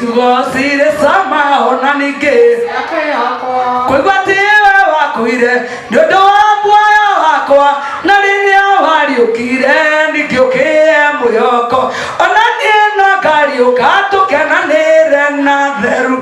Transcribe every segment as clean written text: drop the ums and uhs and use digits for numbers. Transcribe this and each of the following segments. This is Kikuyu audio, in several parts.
Ciugo cirĩ cama ona ningĩ kũigua atĩ we wakuire nĩ ũndũ wa muoyo wakwa, na rĩrĩa wariũkire ningĩ ũkĩhe mwĩhoko, ona niĩ no ngariũka tũkenanĩre na theru.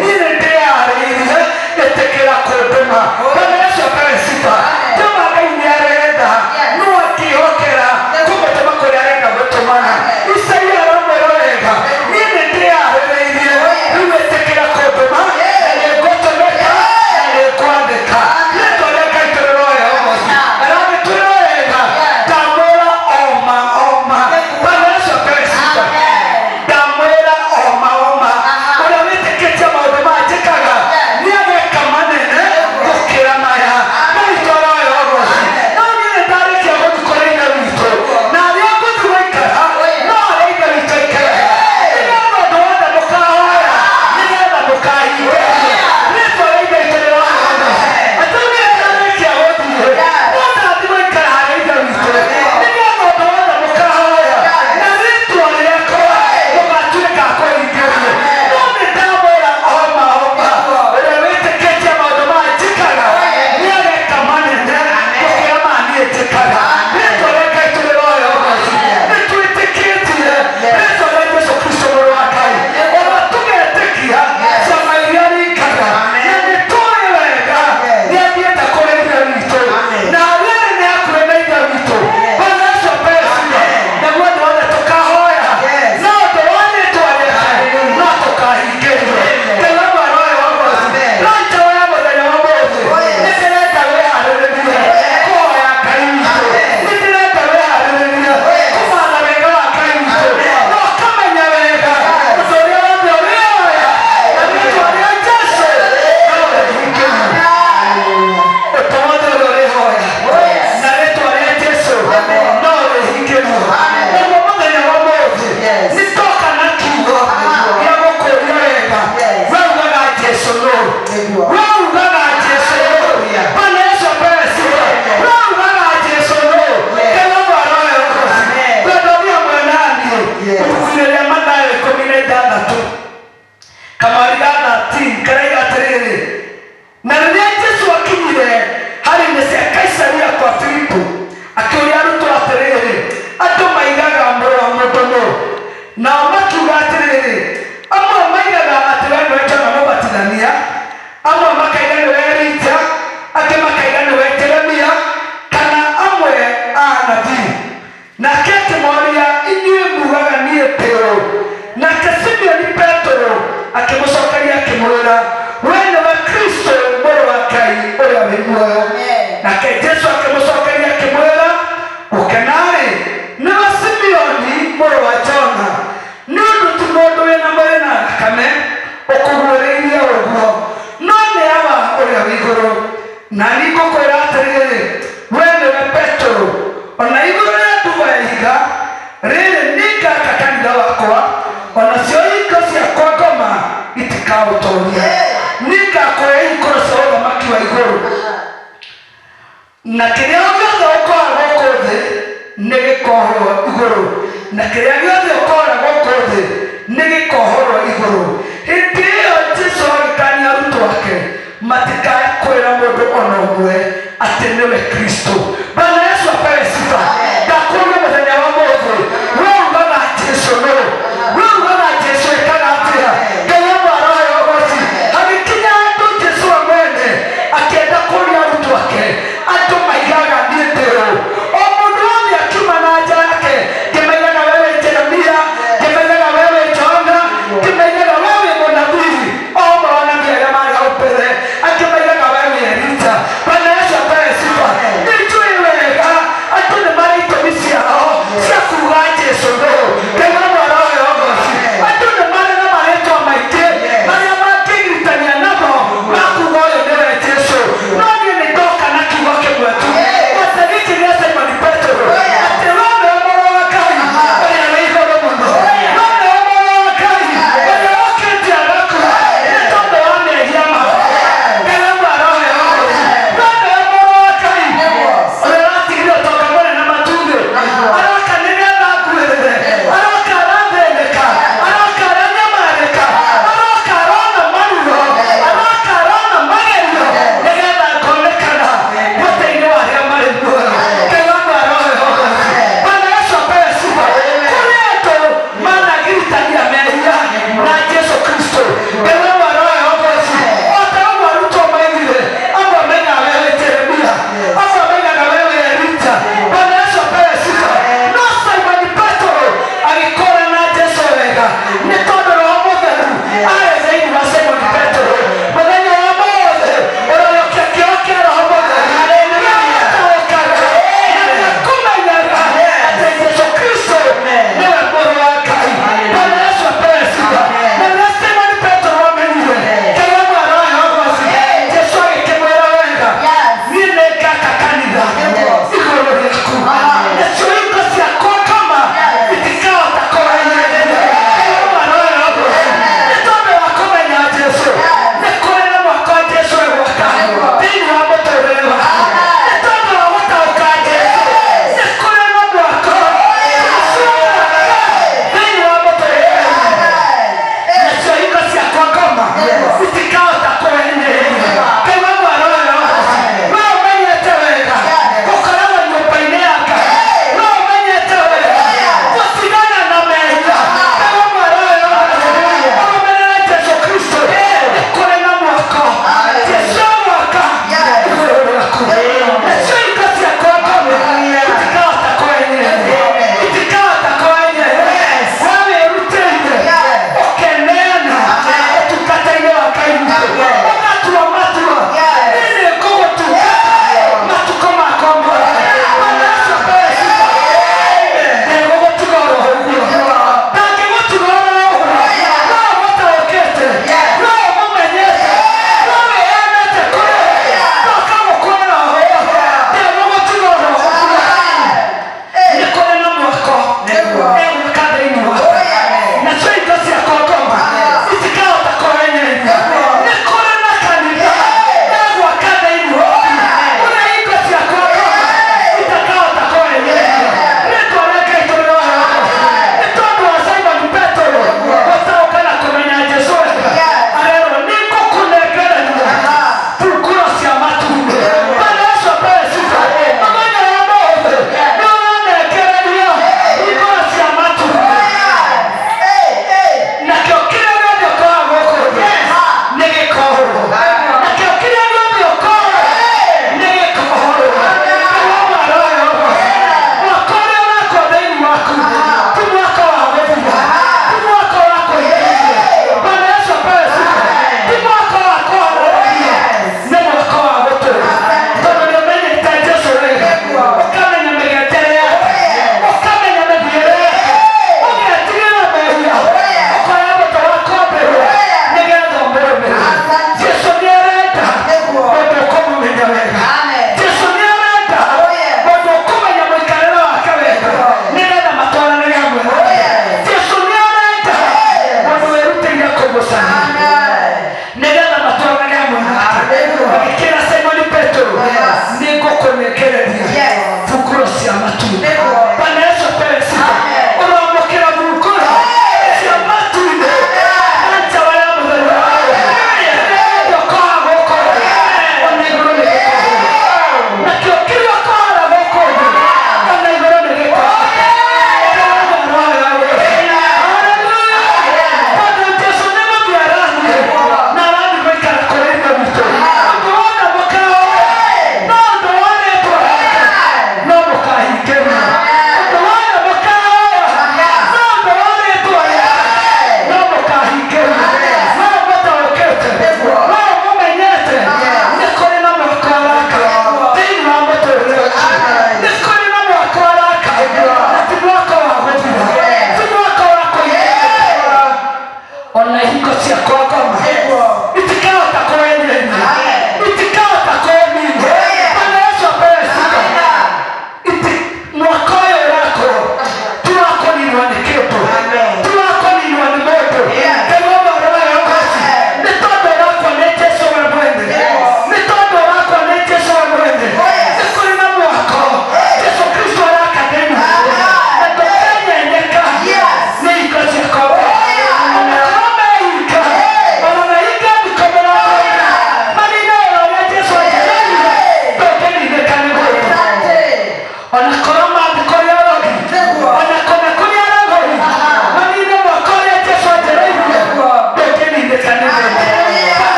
Niĩ nĩ ndĩyarĩirie, ĩtĩkĩra kũndũma. Bwana Yesu apewe sifa. Jehova Ngai nĩ arenda no akĩhokera kũmũtũma kũrĩa arenda gũtũmana. Isaia aramwĩra wega, niĩ nĩ ndĩyarĩrĩirie, rĩu ĩtĩkĩra kũndũma na nĩngũtũmĩka na nĩngwandĩka. Rĩtwa rĩa Ngai tũrĩroe ũgoci. Aragĩtwĩra wega, ndamwĩra oma oma. Bwana Yesu apewe sifa. Ndamwĩra oma oma, ũrĩa wĩtĩkĩtie maũndũ maya njĩkaga nĩageka manene gũkĩra maya. Rĩtwa rĩoe ũgoci. No niĩ nĩ ndarĩkia gũthiĩ kũrĩ Ithe witũ, na harĩa ngũthiĩ gũikara no harĩa Ithe witũ aikaraga. Nĩgetha ũndũ wothe mũkahoya, nĩgetha mũkahingĩrio. Rĩtwa rĩa Ithe witũ rĩroe ũgoci. Atĩ niĩ nĩ ndarĩkia gũthiĩ, no ndathiĩ gũikara harĩa Ithe witũ, nĩgetha ũndũ wothe mũkahoya na rĩtwa rĩakwa mũgatuĩka a kũhingĩrio. No nĩ ndamwĩra oma oma, ũrĩa wĩtĩkĩtie maũndũ maya njĩkaga nĩageka manene gũkĩra maya niĩ njĩkaga. Rĩtwa rĩa Ngai tũrĩroe ũgoci. Nĩ twĩtĩkĩtie rĩtwa rĩa Jesu Kristo mũrũ wa Ngai, ona tũgetĩkia ciama iria aringaga, na nĩ tũĩ wega nĩ athiĩte kũrĩ Ithe witũ, na harĩa arĩ nĩ hakuhĩ na Ithe witũ. Bwana Yesu apewe sifa. Naguo ũndũ wothe tũkahoya na ũndũ wa rĩtwa rĩake no tũkahingĩrio. Ngai wa mwana ũyũ wa ũgoci, no njoya mũthenya wa ũmũthĩ nĩ ndĩrenda wĩharĩrĩrie kũhoya Ngai witũ, nĩ ndĩrenda wĩharĩrĩrie kũmatha wega wa Ngai witũ, na ũkamenya wega ũndũ ũrĩa wothe ũrĩhoya na rĩtwa rĩa Jesu no ũhingĩrio. Ũndũ wothe ũrĩa ũrĩhoya na rĩtwa rĩa Jesu no ũrĩhingĩrio. Ũguo mũthenya wa ũmũthĩ nĩ ndoka na kiugo gĩa gũkũria wega. We ugaga Jesu nũ? We ugaga Jesu nũ? Bwana Yesu apewe sifa. We ugaga Jesu nũ? Ngai wa mwana ũyũ ũgoci. Twendonia mwenani ibuku-inĩ rĩa Mathayo 16 kamweri ga 13 karaiga atĩrĩrĩ, na rĩrĩa Jesu akinyire hari-inĩ cia Kaisaria kwa Filipo, akĩũria arutwo atĩrĩrĩ, andũ maigaga mũrũ wa mũndũ nũ? Nao makiuga atĩrĩrĩ, amwe maigaga atĩ we nĩwe Johana Mũbatithania, amwe makaiga nĩwe Elija, angĩ makaiga nĩwe Jeremia, kana amwe a anabii. Nake akĩmoria, Inyuĩ muugaga niĩ ndĩ ũ? Nake Simeoni Petero akĩmũcokeria akĩmwĩra, Wee nĩwe Kristo, Mũrũ wa Ngai ũrĩa wĩ muoyo. Nake Jesu akĩmũcokeria akĩmwĩra, Gũkena-rĩ, nĩwe Simeoni mũrũ wa Jona, nĩ ũndũ ti mũndũ wĩ na mwĩrĩ na thakame ũkũguũrĩirie ũguo, no nĩ Awa ũrĩa wĩ igũrũ. Na niĩ ngũkwĩra atĩrĩrĩ, wee nĩwe Petero, o na igũrũ rĩa nduba ya ihiga rĩrĩ nĩngaka kanitha wakwa, o nacio ihingo cia kwa ngoma itikaũtoria. Nĩngakũhe ihingũro cia ũthamaki wa igũrũ, na kĩrĩa gĩothe ũkoha gũkũ thĩ nĩgĩkohwo igũrũ, na kĩrĩa gĩothe ũkohora gũkũ thĩ nĩgĩkohorwo igũrũ. Hĩndĩ ĩyo Jesu agĩkania arutwo ake matikae kwĩra mũndũ ona ũmwe atĩ nĩwe Kristo. Bwana Yesu apewe sifa. Ndakũria mũthenya wa ũmũthĩ, we ugaga Jesu nũ? We ugaga Jesu ĩkaga atĩa? Ngai wa mwana ũyũ ũgoci. Hagĩkinya handũ Jesu we mwene akĩenda kũria arutwo ake, andũ maigaga niĩ ndĩ ũ? O mũndũ wothe akiuma na nja yake, ngĩmaigaga we wĩ Jeremia, ngĩmaigaga we wĩ Johana, ngĩmaigaga we wĩ mũnabii, o ũmwe wa anabii arĩa marĩ hau mbere, angĩ maigaga we wĩ Elija. Bwana Yesu apewe sifa. Nĩ njũĩ wega andũ nĩ marĩ itũmi ciao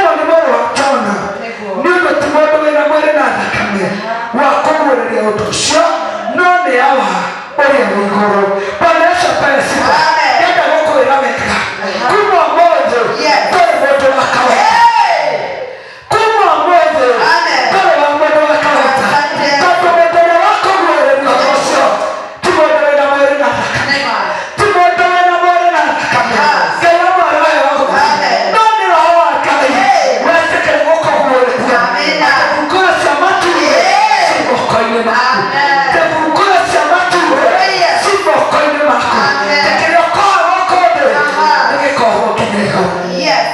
Simoni mũrũ wa Jona, nĩ ũndũ ti mũndũ wĩna mwĩrĩ na thakame wa kũguũrĩria ũndũ ũcio, no nĩ Awa ũrĩa wĩ igũrũ. Bwana Yesu apewe sifa. Amen. Ndenda gũkwĩra wega, kuma ũmũthĩ Yes. ndũrĩ mũndũ wa kawaida. Hey! Kuma ũmũthĩ Amen. ndũrĩ wa mũndũ wa kawaida, Asante. tondũ mũndũ ũrĩa wakũguũrĩria ũhoro ũcio ti mũndũ wĩna mwĩrĩ na thakame, Nĩma. ti mũndũ wĩna mwĩrĩ na thakame. Yes. Ngai wa mwana wayo wa gũkũ. Amen. No nĩ Roho wa Ngai Hey. wetĩkĩra gũkũguũrĩria Amina. atĩ bungura cia matu-inĩ Hey. ci moko-inĩ maku, Amen. atĩ bungura cia matu-inĩ Oh, yes. ci moko-inĩ maku. Amen. Atĩ kĩrĩa ũkoha gũkũ thĩ Aha. nĩgĩkohwo nginya igũrũ, Yes.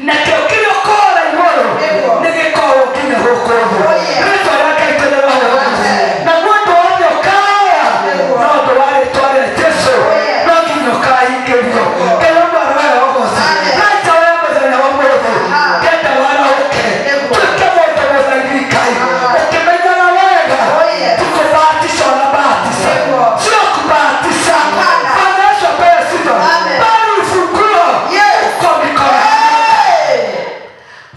nakĩo kĩrĩa ũkohora igũrũ Nĩguo. nĩgĩkohwo nginya gũkũ thĩ. Oh, yes. Rĩtwa rĩa Ngai tũrĩroho. Amen. Na mũndũ wothe ũkaya Nĩguo. no ũndũ wa rĩtwa rĩa Jesu Oh, yes. no nginya ũkahingĩrio. Ngai wa mwana wayo ũgoce. Amen. Na nja wa mũthenya wa ũmũthĩ Aha. ngenda warahũke, Nĩguo. tuĩke mũndũ mũthaithi Ngai, Aha. ũkĩmenyaga wega Oh, yes. tukubahatisha wanabahatisha, Nĩguo. sio kubahatisha. Hapana. Bwana Yesu apewe sifa. Amen. Bali ufunguo Yes. uko mikononi. Hey!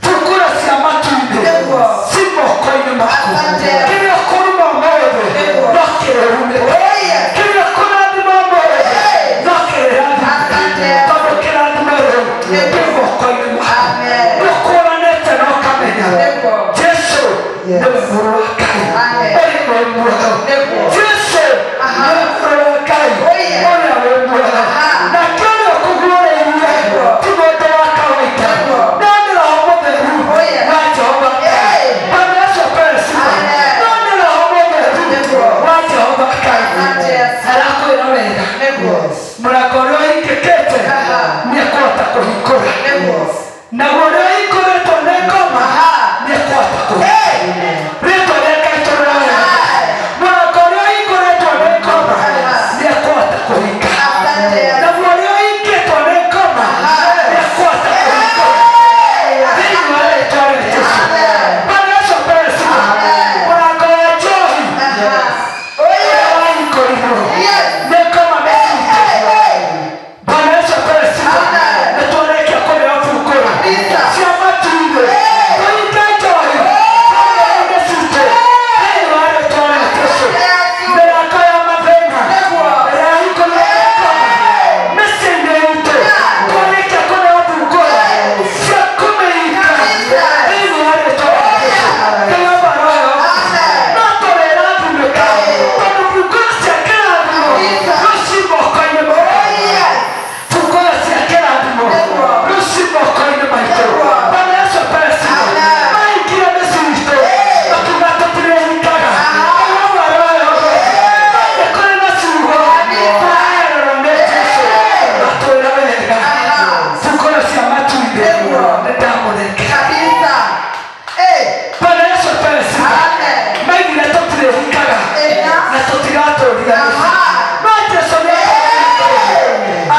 Fungura cia matu-inĩ Nĩguo. ci moko-inĩ maku. Asante. Kĩrĩa kũruma ũmũthĩ Nĩguo. no kĩrũmĩte, Oh, yes. kĩrĩa kũrathima ũmũthĩ Hey. no kĩrathime, Asante. tondũ kĩrathimo rĩu Nĩguo. kĩ moko-inĩ maku. Amen. Nĩũkũranĩte na ũkamenya Nĩguo. Jesu Yes. nĩwe mũrũ wa Ngai Amen. ũrĩa wĩ muoyo. Nĩguo. Jesu Aha. nĩwe mũrũ wa Ngai Oh, yes. ũrĩa wĩ muoyo. Aha. Nake ũrĩa ũkũguũrĩirie Nĩguo. ti mũndũ wa kawaida, Nĩguo. no nĩ Roho Mũtheru Oh, yes. wa Jehova Ngai. Hey. Bwana Yesu apewe sifa. Amen. No nĩ Roho Mũtheru Nĩguo. wa Jehova Ngai. Asante. Arakwĩra wega, Nĩguo. mũrango ũrĩa ũhingĩkĩte Aha. nĩekũhota kũhingũra, Nĩguo. naguo ũrĩa ũhingũrĩtwo nĩ ngoma Aha. nĩekũhota kũhingũra. Hey! Rĩtwa rĩa Ngai tũrĩroya. Mũrango ũrĩa ũhingũrĩtwo nĩ ngoma Aha. nĩekũhota kũhinga, Asante. naguo ũrĩa ũhingĩtwo nĩ ngoma Aha. nĩekũhota kũhingũra Hey! thĩinĩ wa rĩtwa rĩa Jesu. Amen. Bwana Yesu apewe sifa. Amen. Mũrango wa njohi Aha. Oh, ũrĩa yes. wahingũrirwo Yes. nĩ ngoma mĩtitũ. Hey! Hey! Bwana Yesu apewe sifa. Amen. Nĩtwarĩkia kũrĩa bungũra Kabisa. cia matu-inĩ, Hey. tũhinge njohi tũrĩe citũ thĩinĩ wa rĩtwa rĩa Jesu. Mĩrango ya mathĩna Nĩguo. ĩrĩa yahingũrirwo nĩ ngoma mĩciĩ-inĩ itũ, twarĩkia kũrĩa bungũra cia kũmĩhinga Kabisa. thĩinĩ wa rĩtwa rĩa Jesu. Ngai wa mwana wayo Amen. no tũrĩrathimĩka, tondũ bungũra cia kĩrathimo Kabisa. rĩu ci moko-inĩ Oh, maitũ. yes. Fungura cia kĩrathimo Nĩguo. rĩu ci moko-inĩ maitũ. Nĩguo. Bwana Yesu apewe sifa. Amen. Maingĩra mĩciĩ itũ Hey. makiuga tũtirĩhingaga. Aha. Ngai wa mwana wayo nĩ kũrĩ na ciugo tũrahererwo nĩ Jesu atwĩra wega, Aha. fungura cia matu-inĩ Nĩguo. nĩ ndamũnengera. Kabisa. Hey! Bwana Yesu apewe sifa. Amen. Maigire tũtirĩhingaga Ena. na tũtigatũria, Aha. no Jesu nĩ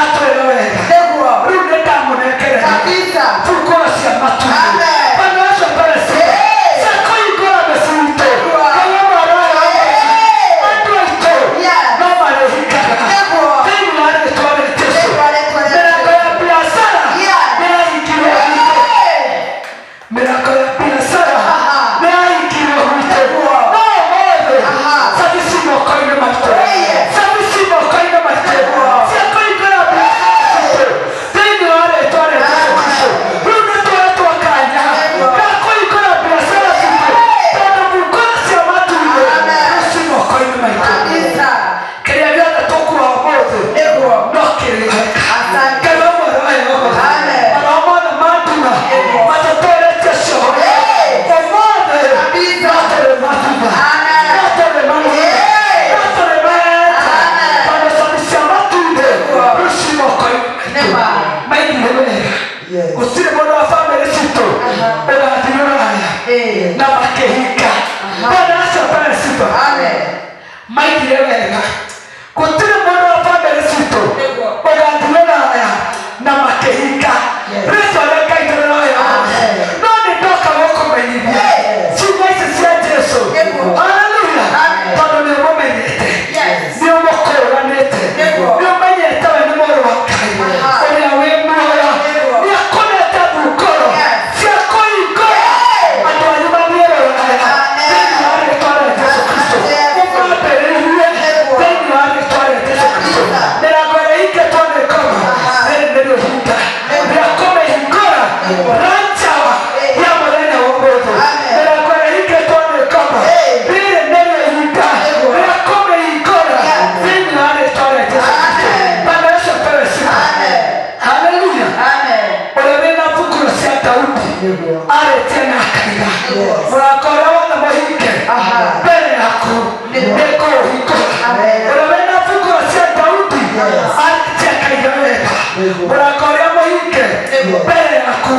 atwĩra wega, Nĩguo. rĩu nĩ ndamũnengera Kabisa. fungura cia matu-inĩ. Amen. Bwana Yesu apewe sifa. Hey. Cia kũhingũra mĩciĩ itũ. Nĩguo. Ngai wa mwana wayo, Hey. andũ aitũ Yes. no marĩhingaga Nĩguo. thĩinĩ wa rĩtwa rĩa Jesu. Rĩtwa rĩtwa rĩa Mĩrango ya biacara Yes. nĩ yahingirwo gwitũ. Hey! Mĩrango ya biacara Aha. nĩ yahingirwo gwitũ, Nĩguo. no ũmũthĩ Aha. cabi ci moko-inĩ maitũ. Oh, yes. Daudi arĩtie na akaiga mũrango ũrĩa wothe mũhinge mbere yaku nĩngũũhingũra. Ũrĩa wĩna bungũro cia Daudi arĩtie akaiga wega mũrango ũrĩa mũhinge mbere yaku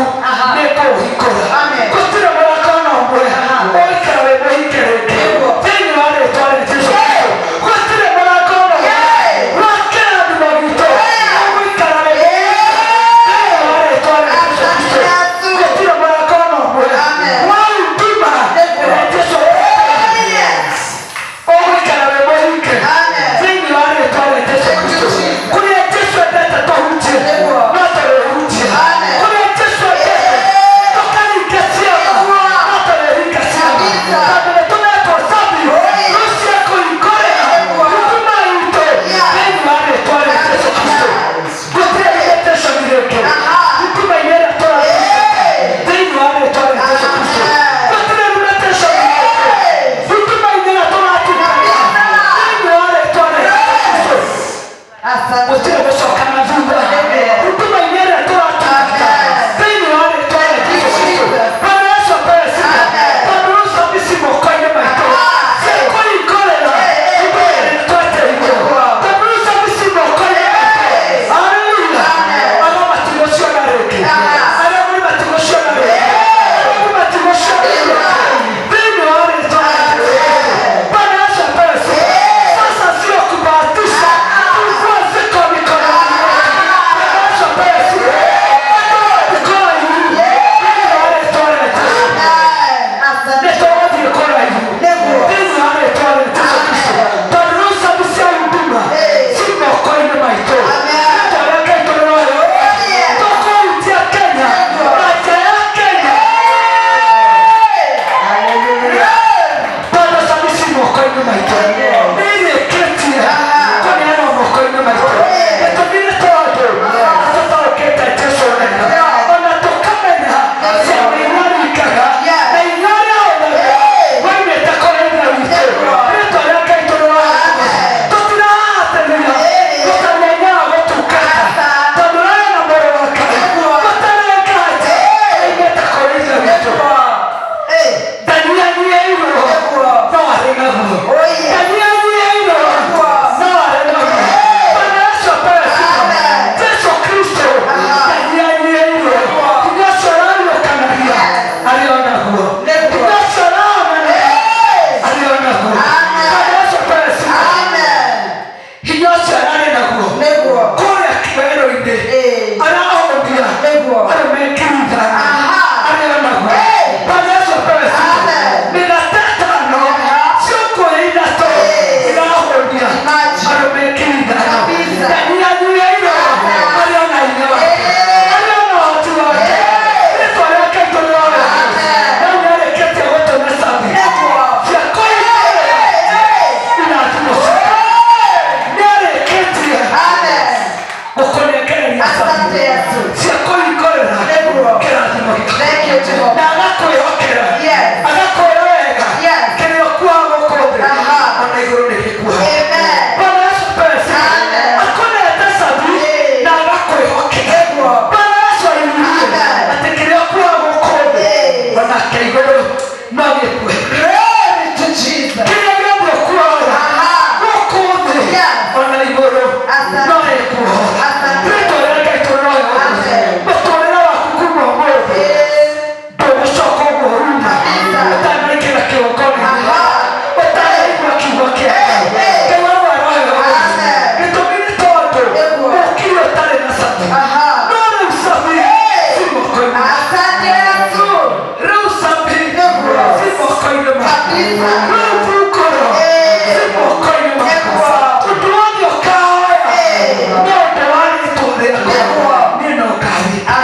nĩngũũhingũra. Gũtirĩ mũrango ona ũmwe ũgũikara wĩ mũhinge rĩngĩ thĩinĩ wa rĩtwa rĩa Jesũ Kristo. Gũtirĩ mũrango ona ũmwe wa kĩrathimo gitũ ũgũikara wĩ mũhinge thĩinĩ wa rĩtwa rĩa Jesũ Kristo. Gũtirĩ mũrango ona ũmwe wa huduma ĩrĩa Jesũ ũgũikara wĩ mũhinge thĩinĩ wa rĩtwa rĩa Jesũ Kristo. Kũrĩa Jesũ endete tũhunjie no tũrĩhunjia. Kũrĩa Jesũ endete tũkaringa ciama no tũrĩringa ciama, tondũ nĩ tũnetwo cabi rĩu cia kũhingũrĩra huduma itũ thĩinĩ wa rĩtwa rĩa Jesũ Kristo. Gũtirĩ limitation rĩngĩ huduma-inĩ ĩrĩa tũratungata thĩinĩ wa rĩtwa rĩa Jesũ Kristo. Gũtirĩ limitation rĩngĩ huduma-inĩ ĩrĩa tũratungata thĩinĩ wa rĩtwa rĩa Jesũ Kristo. Gũtirĩ gũcoka na thutha huduma-inĩ ĩrĩa tũratungata thĩinĩ wa rĩtwa rĩa Jesũ Kristo. Bwana Yesu apewe sifa, tondũ rĩu cabi ci moko-inĩ maitũ cia kũhingũrĩra huduma ĩrĩa twetĩirwo. Tondũ rĩu cabi ci moko-inĩ maitũ. Haleluya. Arĩa matigũciona rĩngĩ, arĩa mũrĩ matigũciona rĩngĩ, arĩa mũrĩ matigũciona rĩngĩ thĩinĩ wa rĩtwa rĩa Jesũ Kristo. Bwana Yesu apewe sifa. Sasa sio kubahatisha, funguo ziko mikononi mwetu. Bwana Yesu apewe sifa. Mikono hii thĩinĩ wa rĩtwa rĩa Jesũ. Nĩ tũgũthiĩ kũraihu thĩinĩ wa rĩtwa rĩa Jesũ Kristo, tondũ rĩu cabi cia huduma ci moko-inĩ maitũ. Rĩtwa rĩa Ngai tũrĩroe tũkũhutia Kenya na nja ya Kenya, tondũ cabi ci moko-inĩ maitũ, nĩirĩkĩtie kũneanwo moko-inĩ maitũ. Gĩtũmi nĩ tondũ nĩtũtaũkĩte Jesũ wega, ona tũkamenya ciama iria aringaga na iria arĩa othe waimĩte kũrĩ Ithe witũ. Rĩtwa rĩa Ngai tũrĩroe tũtirahatĩrĩria gũcaria hinya wa gũtungata, tondũ ũrarĩ na mũrũ wa Ngai gũtarĩ nganja aimĩte kũrĩ Ithe witũ. Ndanyihanyihĩirwo no arĩ naguo, ndanyihanyihĩirwo no arĩ naguo. Bwana Yesu apewe sifa. Jesu Kristo ndanyihanyihĩirwo, hinya ũcio ũrariũkanagia arĩ o naguo, hinya ũcio ũraonania arĩ o naguo. Bwana Yesu apewe sifa. Hinya ũcio ararĩ naguo kũrĩa werũ-inĩ arahonia andũ mekiritha arĩ o naguo. Bwana Yesu apewe sifa. Mĩgate ĩtano ciũkũrĩa ithatũ irahonia andũ mekirithano. Ndanyihanyihĩirwo arĩ o na hinya wake, arĩ o na ũhoti wake. Rĩtwa rĩa Ngai tũrĩroe. Rĩu nĩarĩkĩtie gũtũhe cabi cia kũhingũrĩra irathimo ciake. Nĩarĩkĩtie gũkũnengereria cabi cia kũhingũrĩra kĩrathimo gĩaku, na agakwĩhokera, agakwĩra wega kĩrĩa ũkuaga gũkũ thĩ ona igũrũ nĩ gĩkuaga. Bwana Yesu apewe sifa. Akũnete cabi na agakwĩhokera. Bwana Yesu ainuliwe, atĩ kĩrĩa ũkuaga gũkũ thĩ onake igũrũ no gĩkue. Kĩrĩa gĩothe ũkuaga gũkũ thĩ ona igũrũ no gĩkuohora. Rĩtwa rĩa Ngai tũrĩroe. Mũtũrĩre waku kuma ũmũthĩ ndũgũcoka ũguo ruma ũtanaingĩra kĩgongona-inĩ, ũtanaigua kiugo kĩa Ngai. Ngai wa aroheo. Gĩtũmi nĩ tondũ ũkire ũtarĩ na cabi, no rĩu cabi ci moko-inĩ. Rĩu cabi ci moko-inĩ maku, rĩu bungũro ci moko-inĩ maku. Ũndũ wothe ũkahoya nĩ ũndũ wa rĩtwa rĩakwa, niĩ no ngawĩka.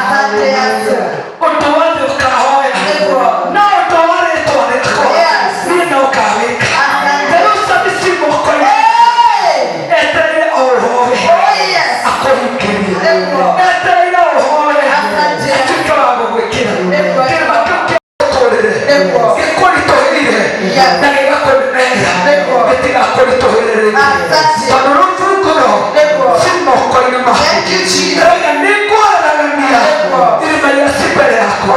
Ũndũ wothe ũkahoya no ũndũ wa rĩtwa rĩakwa, niĩ no ngawĩka. Rĩu cabi ci moko-inĩ, etereire o ũhoe akũhingĩrie, etereire ũhoe atuĩke wa gũgwĩkĩra kĩrĩma kĩu kĩa mũtũrĩre gĩkũritũhĩire na gĩgakũnemera gĩtigakũritũhĩre rĩngĩ, tondũ rĩu bungũro ci moko-inĩ maku. Rauga nĩngwaragania irima iria ci mbere yakwa.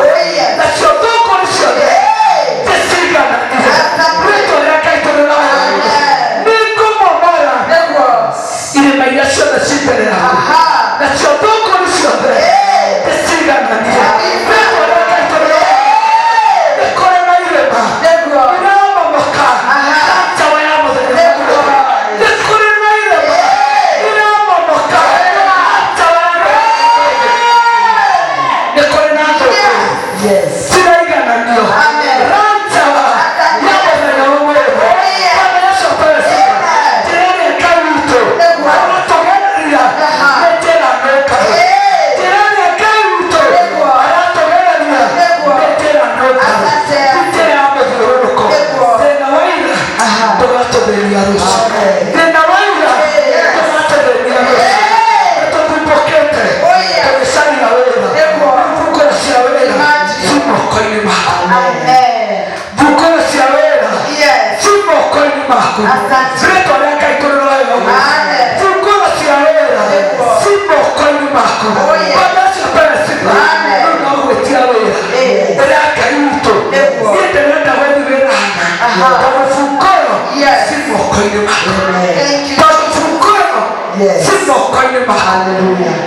Maku. Asante. Rĩtwa rĩa Ngai tũrĩroe. Amen. Bungũro cia wĩra Nĩguo. ci moko-inĩ maku. Oh, yes. Bwana Yesu apewe sifa. Amen. Rĩu no gwĩtia wĩra. Eh. Ĩrĩa Ngai witũ. Nĩguo. Niĩ ndĩrenda gũthiĩ wĩra hana. Aha. Tondũ bungũro Yes. ci moko-inĩ maku. Thank you. Tondũ bungũro Yes. ci moko-inĩ maku. Hallelujah.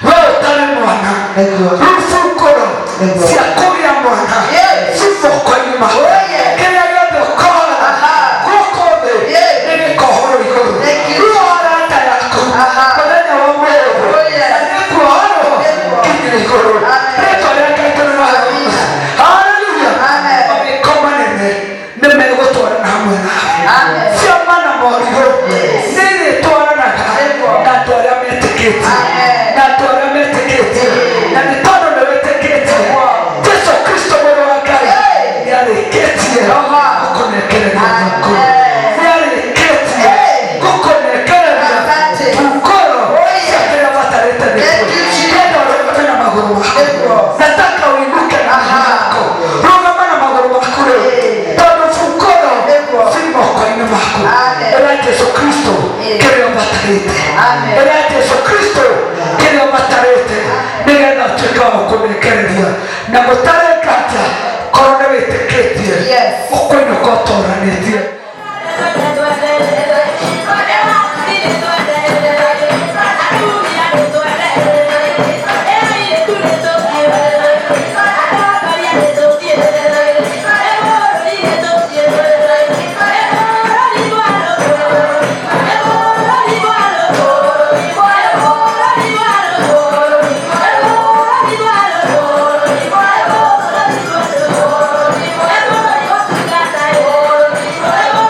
We ũtarĩ mwana. Nĩguo. Rĩu bungũro Nĩguo. cia kũgĩa mwana Yes. ci moko-inĩ maku. Oh, yes. Kĩrĩa gĩothe ũkoora Aha. gũkũ thĩ Yes. nĩgĩkohorwo igũrũ. Thank you. Rĩu arata yaku Aha. mũthenya wa ũmũthĩ Oh, yes. na nĩkuohorwo Nĩguo. nginya igũrũ. Amen. Rĩtwa rĩa Ngai tũrĩroe. Amina. Hallelujah. Amen. Mawĩko manene nĩmegũtwarana hamwe nawe. Amen. Ciama na morirũ Yes. nĩirĩtwaranaga Nĩguo. na andũ arĩa metĩkĩtie. Amen. Na andũ arĩa metĩkĩtie. Na nĩ tondũ nĩwĩtĩkĩtie Nĩguo. Jesu Kristo mũrũ wa Ngai Hey. nĩarĩkĩtie Aha. gũkũnekereria maku. Amen. Nĩarĩkĩtie Hey. gũkũnekereria Asante. bungũro Oh, yes. cia kĩrĩa ũbatarĩte nĩkĩo. Thank you, Jesus. Ndĩrenda ũrũgame na magũrũ maku. Nĩguo. Nataka uinuke na Aha. magũrũ maku. Rũgama na magũrũ maku rĩu. Eh. Tondũ bungũro Nĩguo. ci moko-inĩ maku. Amen. Ĩra Jesu Kristo Eh. kĩrĩa ũbatarĩte. Amen. Ĩra Jesu Kristo kĩrĩa ũbatarĩte nĩgetha ũtuĩke wa gũkũnekereria na gũtarĩ nganja korwo nĩ wĩtĩkĩtie Yes. ũkũinũka ũtoranĩtie. Thank you.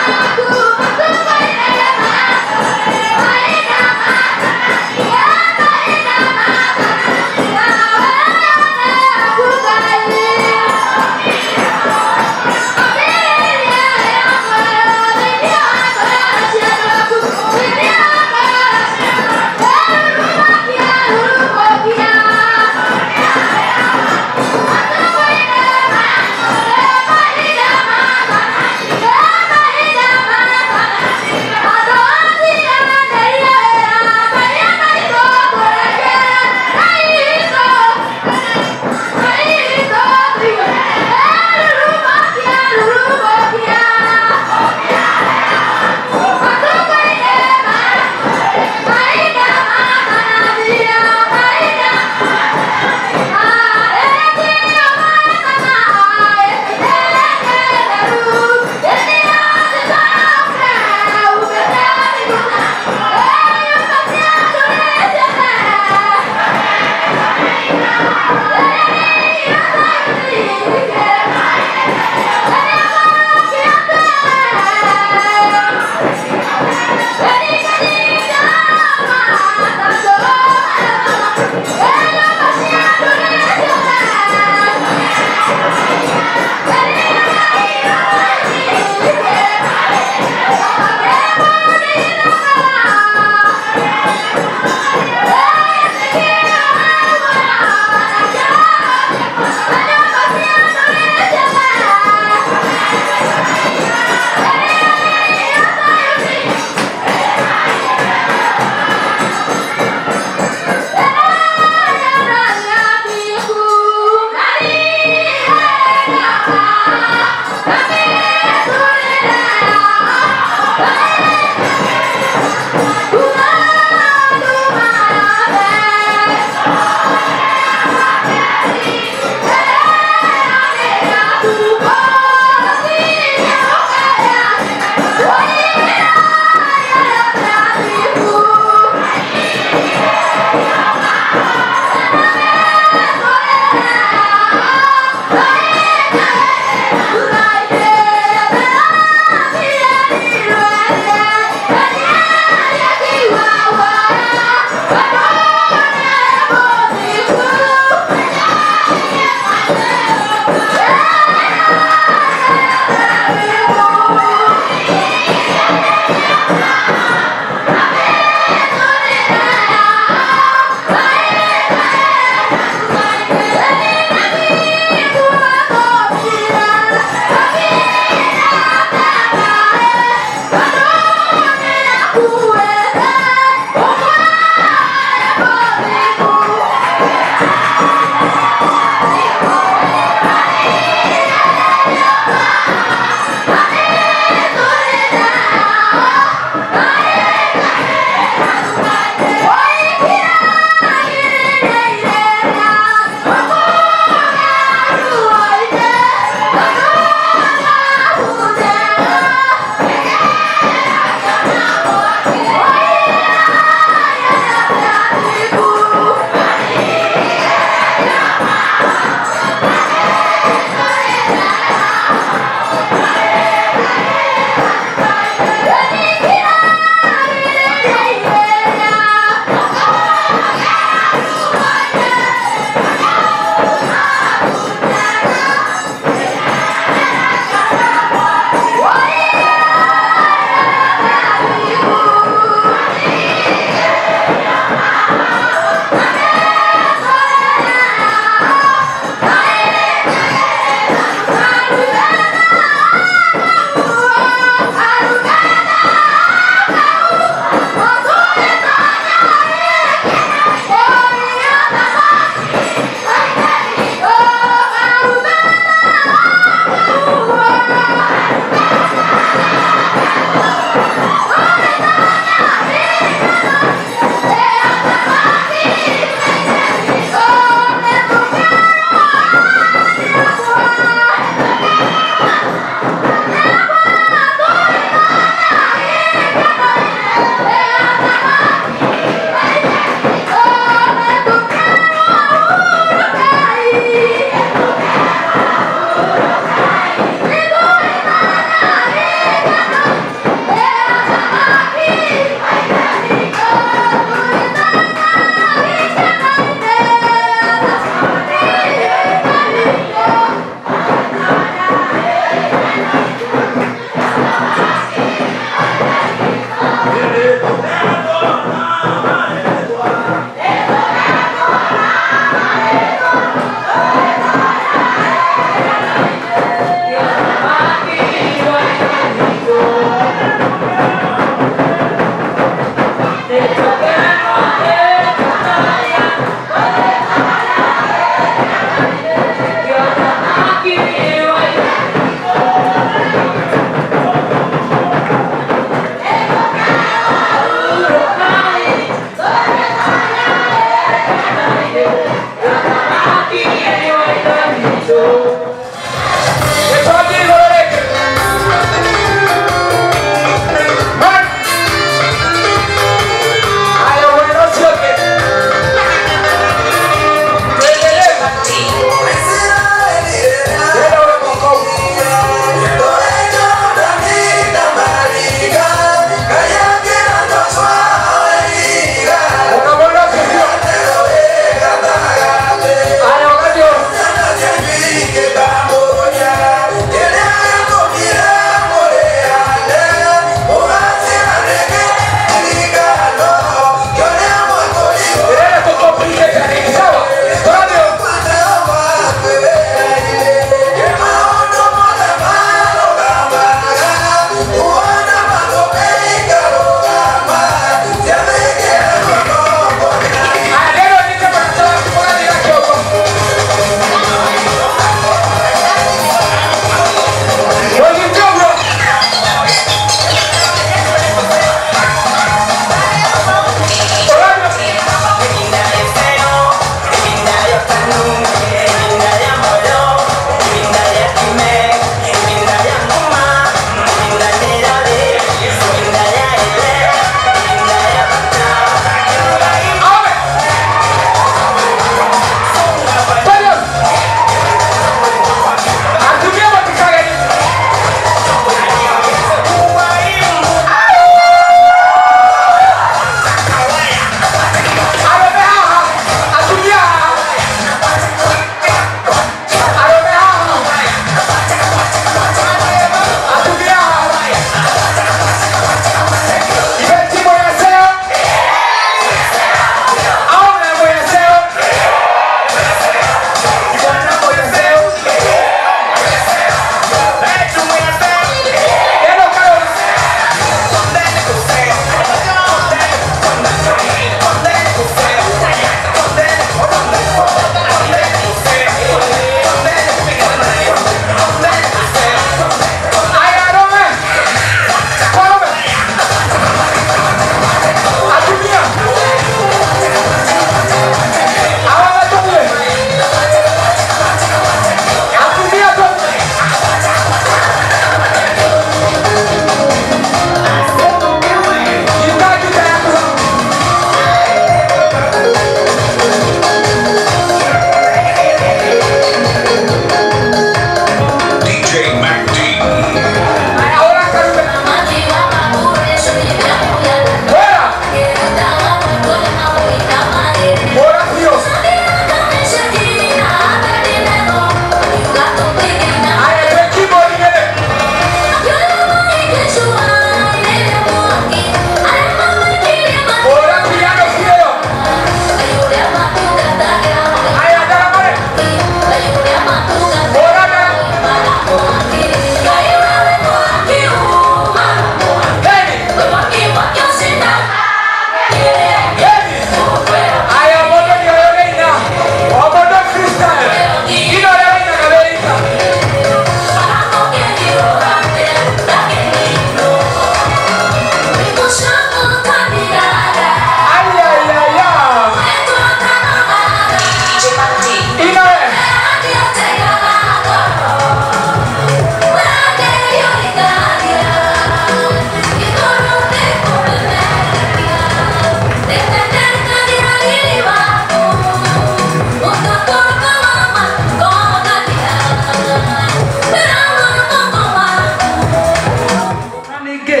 Ningĩ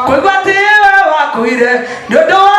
kũigua atĩ we wakuire nĩ ũndũ